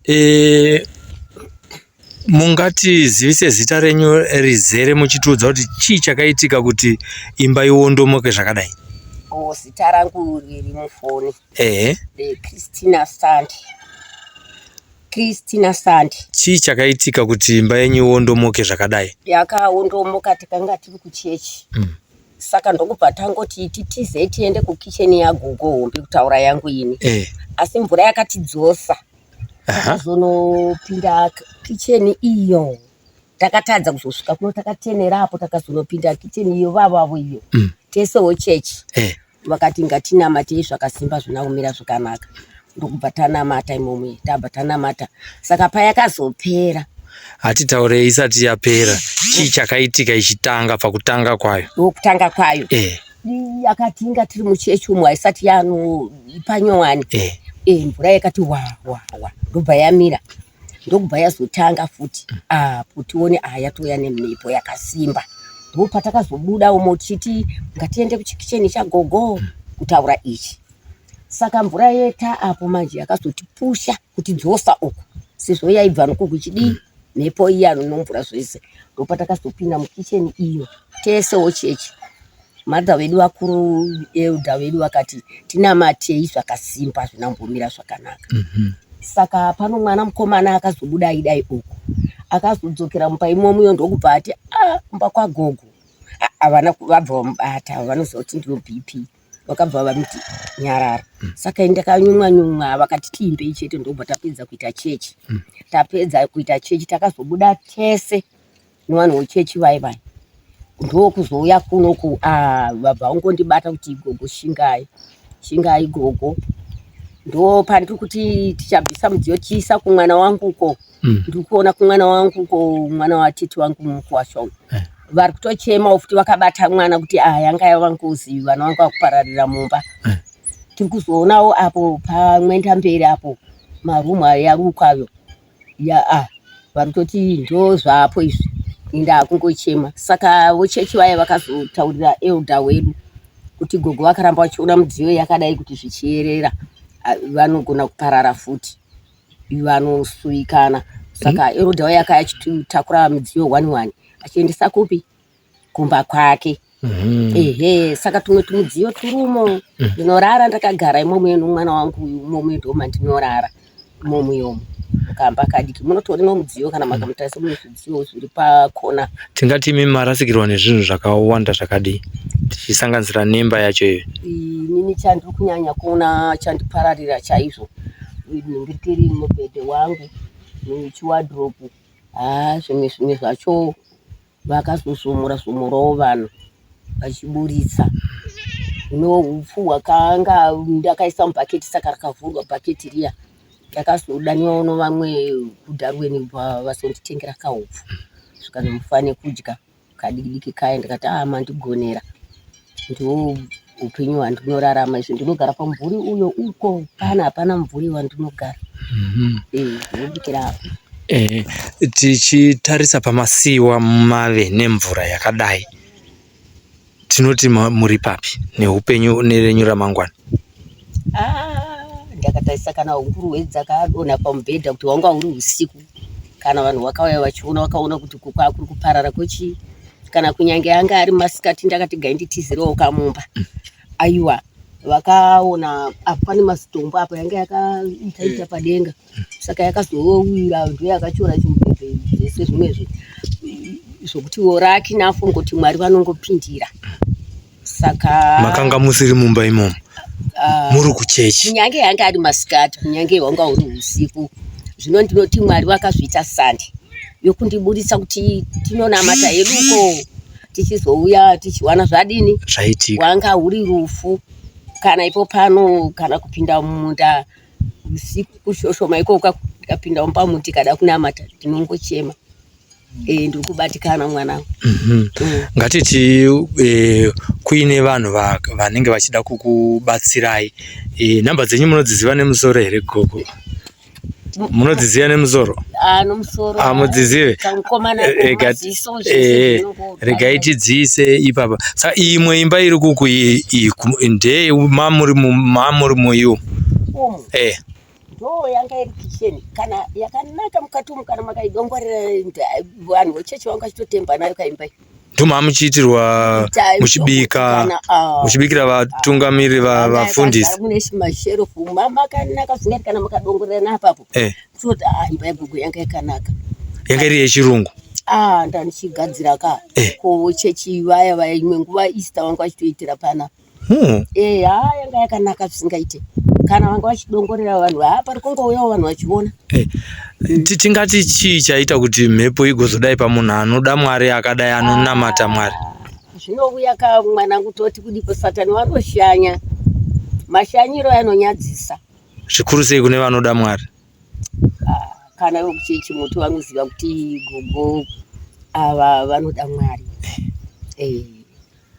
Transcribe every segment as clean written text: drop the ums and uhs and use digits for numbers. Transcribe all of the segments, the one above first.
E, mungatizivise zita renyu rizere muchitiudza kuti chii chakaitika kuti imba iwondomoke zvakadai? O, zita rangu riri mufoni. Ehe. Christina Sandi. Christina Sandi. Chii chakaitika kuti imba yenyu iwondomoke zvakadai? Yakawondomoka tikanga tiri kuchechi. Saka ndokubva tangoti titize tiende kukicheni yagogo hombe kutaura yangu ini. Asi mvura yakatidzosa. Takazonopinda kicheni iyo. Takatadza kuzosvika kuno takatenera apo takazonopinda kicheni iyo vavavo iyo. Tesewo chechi. Vakati ngatinamatei zvakasimba zvina kumira zvakanaka. Ndokubva tanamata imomo tabva tanamata. Saka payakazopera. Hatitaurei isati yapera. Chii chakaitika ichitanga pakutanga kwayo? Kutanga kwayo. Yakati inga tiri muchechi umu haisati yano panyowani. Mvura yakati wa wa wa ndobva yamira. Ndokubva yazotanga futi. Apo tione yatouya nemhepo yakasimba. Ndopatakazobuda umo tichiti ngatiende kuchikicheni chagogo kutaura ichi. Saka mvura yeta apo manje yakazotipusha kutidzosa uku sezvo yaibva nokuku ichidii mhepo iya nomvura zvese. Ndopatakazopinda mukicheni iyo tesewo chechi. Mother vedu vakuru elder vedu vakati tinamatei zvakasimba zvinambomira zvakanaka. Saka pano mwana mukomana akazobuda aidai uku. Akazodzokera mumba imomo ndokubva ati kumba kwagogo. Havana vabva vamubata vanoziva kuti ndino BP. Vakabva vamuti nyarara. Saka ini ndakanyumwa nyumwa vakati tiimbei chete ndobva tapedza kuita chechi. Tapedza kuita chechi takazobuda tese nevanhu vechechi vai vai. Ndokuzouya kunoku vabva vangondibata kuti gogo shingai. Shingai gogo. Ndopandiri kuti tichabvisa mudziyo tichiisa kumwana wangu uko. Ndiri kuona kumwana wangu uko mwana watete wangu mukuwasha uyu. Vari kutochema futi vakabata mwana kuti yanga yava ngozi vana vangu vakupararira mumba. Tiri kuzoonawo apo pamwenda mberi apo marumu ayarukwa ayo. Vari kutoti ndo zvapo izvi. Ndakungochema. Saka vechechi vaya vakazotaurira elder wedu kuti gogo vakaramba vachiona mudziyo yakadai kuti zvichiyerera vanogona kuparara futi. Vanosuikana. Saka elder uya akauya achitakura midziyo 1-1 achiendesa kupi? Kumba kwake. Ehe, saka tumwe tumudziyo turumo. Ndinorara ndakagara imomo nomwana wangu uyu imomo ndo mandinorara imomo imomo. Mukamba kadiki munotori nomudziyo kana makamutarisa mune zvidziyo zviri pakona. Tingati imi marasikirwa nezvinhu zvakawanda zvakadii tichisanganisira nemba yacho iyo? Inini chandiri kunyanya kuona chandipararira chaizvo ndiri mubhedhe wangu nechiwadhiropu. Zvimwe zvimwe zvacho vakazozvomora zvomorawo vanhu vachiburitsa. Nohupfu hwakanga ndakaisa mubhaketi saka rakavhurwa bhaketi riya. Ndakazodaniwawo nevamwe kuDarwin vazonditengera kahupfu zvikanzi mufane kudya kadiki diki kaya ndikati mandigonera. Ndiwo upenyu hwandinorarama izvi ndinogara pamumvuri uyo uko pana hapana mumvuri wandinogara. Ndinobikira apo. Tichitarisa pamasiwa mave nemvura yakadai tinoti muri papi neupenyu nerenyu ramangwana? Ndakatarisa kana nguruve dzakadonha pamubhedha kuti hwanga huri usiku. Kana vanhu vakauya vachiona vakaona kuti kuri kuparara kwechii. Kana kunyange anga ari masikati ndakati gai nditizirewo kamumba. Aiwa vakaona apa pane mazitombo apa yanga yakaita padenga. Saka yakazowira ndoyakachora chimubhedha zvese zvimwe zvokuti raki nafungoti Mwari vanongopindira. Saka makanga musiri mumba imomo muri kuchechi. Kunyange yanga ari masikati kunyange hwanga huri usiku. Zvino ndinoti Mwari vakazviita sande yokundiburitsa kuti tinonamata heduko tichizouya tichiwana zvadini zvaitika. Hwanga huri rufu kana ipo pano kana kupinda mumunda usiku kushoshoma ikoko tikapinda mumba tikada kunamata tinongochema. Ndiri kubatikana mwanangu. Ngatiti kuine vanhu vanenge vachida kukubatsirai. Nhamba dzenyu munodziziva nemusoro here gogo? Munodziziva nemusoro? Nomusoro. Hamudzizive? Kamukomana maziso zvese Regai tidziise ipapa. Saka imwe imba iri kuku iyi ndeye mamuri mamuri muiwo. Umu. Ndo yanga iri kitchen kana yakanaka mukati umu kana makaidongorera vanhu vechechi vanga vachitotemba nayo kaimba iyi. Ndomamuchiitirwa muchibika ah. muchibikira vatungamiri vafundisi. Mune masherufu makanaka zvingati kana makadongorera napapo. Eh. Kutoti ah imba yagogo yanga yakanaka. Yanga iri yechirungu. Ah ndanichigadzira ka. Eh. Ko chechi vaya vaya imwe nguva Easter vanga vachitoitira pana. Hmm. Eh, haa yanga yakanaka zvisingaite. Kana vanga vachidongorera vanhu, haa pari kungouyawo vanhu vachiona. Eh, tingati chii chaita kuti mhepo igozodai pamunhu anoda Mwari akadai anonamata ah, Mwari? Zvinouya ka mwanangu toti kudipo Satani vanoshanya. Mashanyiro anonyadzisa. Zvikuru sei kune vanoda Mwari? Ah, kana vekuchechi muti vanoziva kuti gogo ava vanoda Mwari. Eh.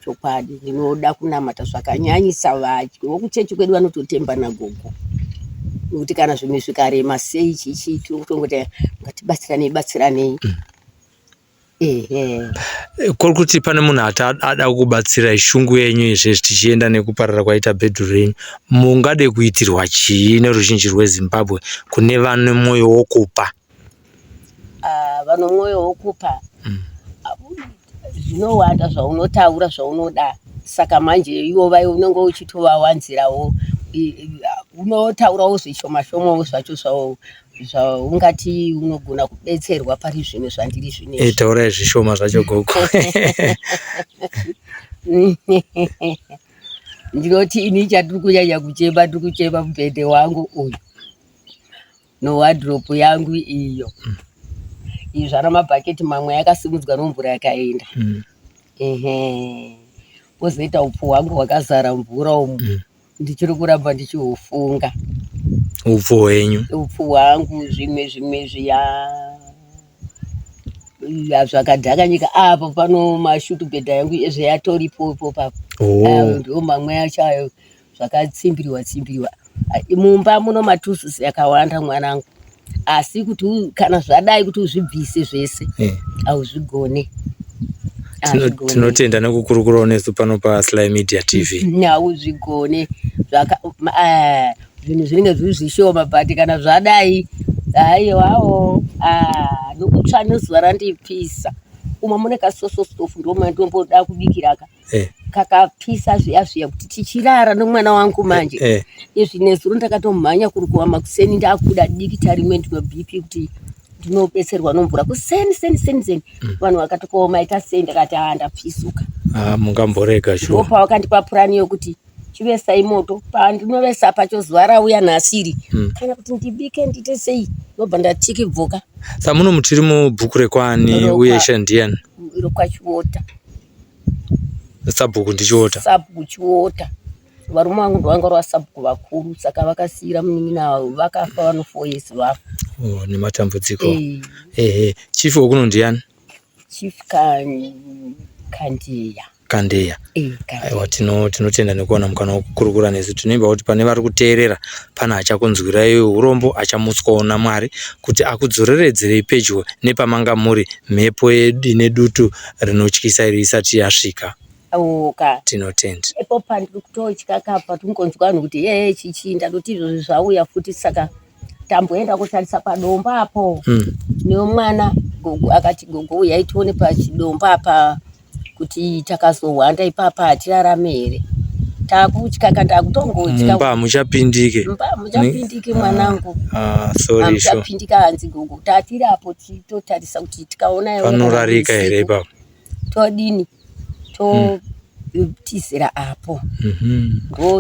Chokwadi ndinoda kunamata zvakanyanyisa vadyi vokuchechi kwedu vanototemba nagogo nekuti kana zvinhu zvikarema sei chichi tinotongoti ngatibatsiranei batsiranei mm. Ehe. Eh, kuri kuti pane munhu ati ada kukubatsirai shungu yenyu izvezvi tichienda nekuparara kwaita bhedhuru renyu mungade kuitirwa chii neruzhinji rwezimbabwe kune vane mwoyo wokupa Ah, vano mwoyo wokupa mm. Ah, zvinowanda zvaunotaura zvaunoda saka manje ivo vai unenge uchitovawanzirawo unotaurawo zvishoma shomawo zvacho zvaungati unogona kubetserwa pari zvino zvandiri zvinezvi eh, taurai zvishoma zvacho gogo ndinoti ini chatiri kunyanya kuchema tiri kuchema mubhedhe wangu uyu nowardrobe yangu iyo mm. Izvana mabhaketi mamwe yakasimudzwa nomvura yakaenda mm. Ehe kwozoita upfu hwangu hwakazara mvura umu mm. Ndichiri kuramba ndichihufunga upfu hwenyu upfu hwangu zvimwe zvimwe zviya zvakadhakanyika apo pano mashutubhedha yangu ezve yatoripo ipo papo oh. Ndo mamwe acho ayo zvakatsimbiriwa tsimbiriwa Mumba muno matuzusi akawanda mwanangu, asi kuti kana zvadai kuti uzvibvise zvese eh. hauzvigone. Tinotenda nekukurukurawo nesu pano paSly Media TV. Hauzvigone, eh, zvinhu zvinenge zviri zvishoma but kana zvadai haiwawo ah, nokutsva nezuva randipisa umo mune kasoso stofu ndomandomboda kubikira ka eh. kakapisa zviya zviya kuti tichirara nomwana wangu manje eh. Izvi nezuro ndakatomhanya kuri kuwa makuseni ndakuda dikita rimwe ndino bp kuti ndinobetserwa nomvura kuseni seni seni seni mm. Vanhu vakati ko maita sei ndakati haa ndapisuka ah, mungamborega shuwa ndopa purani yokuti chivesai moto pandinovesa pacho zuva rauya nhasiri mm. Kana kuti ndibike ndiite sei ndobva ndatikibvoka samuno mutiri mubhuku rekwani uye shandiani rokwachiwota Sabhuku ndichiota. Sabhuku Chiota. Varume vangu ndovanga vari vasabhuku vakuru saka vakasiira munin'ina wavo vakafa vano 4 years vafa. Oh, nematambudziko. Eh. Eh, chief wekuno ndiani? Chief kan Kandeya. Kandeya. Eh, Kandeya. Aiwa tino tinotenda nekuwana mukana wekukurukura nesu. Tinoimba kuti pane vari kuteerera pane achakunzwirai urombo achamutswawo naMwari kuti akudzoreredzerei pedyo nepamanga muri mhepo ine dutu rinotyisa iri isati yasvika. Oka. Tinotenda. Ipo pandiri kutotya kapa tingonzwa vanhu kuti yee chichi ndatoti izvozvi zvauya futi saka tamboenda kutarisa padombo apo mm. nemwana gogo akati gogo uyai tione pachidombo apa kuti takazohwanda ipapa hatirarame here takutya ka takutongotya mumba hamuchapindike mumba hamuchapindike mwanangu ah, sorry hamuchapindika hanzi gogo tatiri apo titotarisa kuti tikaona panorarika here ipapo todini totizira apo mm -hmm.